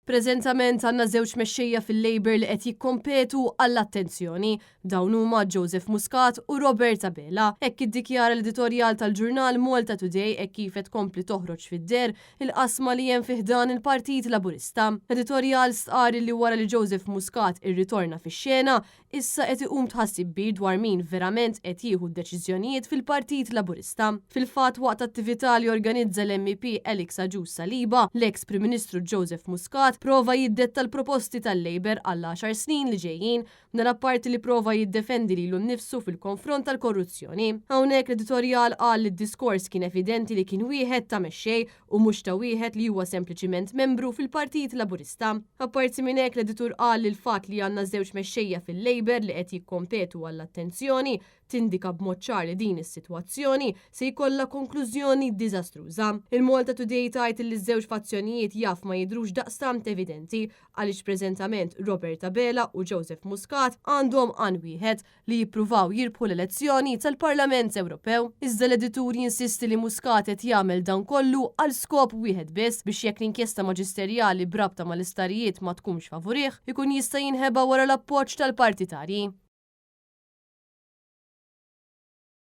Preżentament għandna żewġ mexxejja fil-Labour li qed jikkompetu għall-attenzjoni. Dawn huma Joseph Muscat u Robert Abela. Hekk iddikjara l-editorjal tal-ġurnal Malta Today hekk kif qed tkompli toħroġ fid-deher il-qasma li hemm fi ħdan il-Partit Laburista. L-editorjal stqarr li wara li Joseph Muscat irritorna fix-xena, Issa qed iqum tħassib kbir dwar min verament qed jieħu d-deċiżjonijiet fil-Partit Laburista. Fil-fatt waqt attività li organizza l-MEP Alex Agius Saliba, l-eks Prim Ministru Joseph Muscat prova jiddetta l-proposti tal-Labour għall-għaxar snin li ġejjin, dan apparti li prova jiddefendi lilu nnifsu fil-konfront tal-korruzzjoni. Hawnhekk l-editorjal qal li d-diskors kien evidenti li kien wieħed ta' mexxej u mhux ta' wieħed li huwa sempliċiment membru fil-Partit Laburista. Apparti minn hekk l-editur qal li l-fatt li għandna żewġ mexxejja fil-Labour li qed jikkompetu għall-attenzjoni tindika b'mod ċar li din is-sitwazzjoni se jkollha konklużjoni diżastruża. Il-Malta Today tgħid li ż-żewġ fazzjonijiet jaf ma jidhrux daqstant evidenti għaliex preżentament Robert Abela u Joseph Muscat għandhom għan wieħed li jippruvaw jirbħu l-elezzjoni tal-Parlament Ewropew. Iżda l-editur jinsisti li Muscat qed jagħmel dan kollu għal skop wieħed biss, biex jekk l-inkjesta maġisterjali b'rabta mal-isptarijiet ma tkunx favurih, ikun jista' jinħeba wara l-appoġġ tal-partitarji.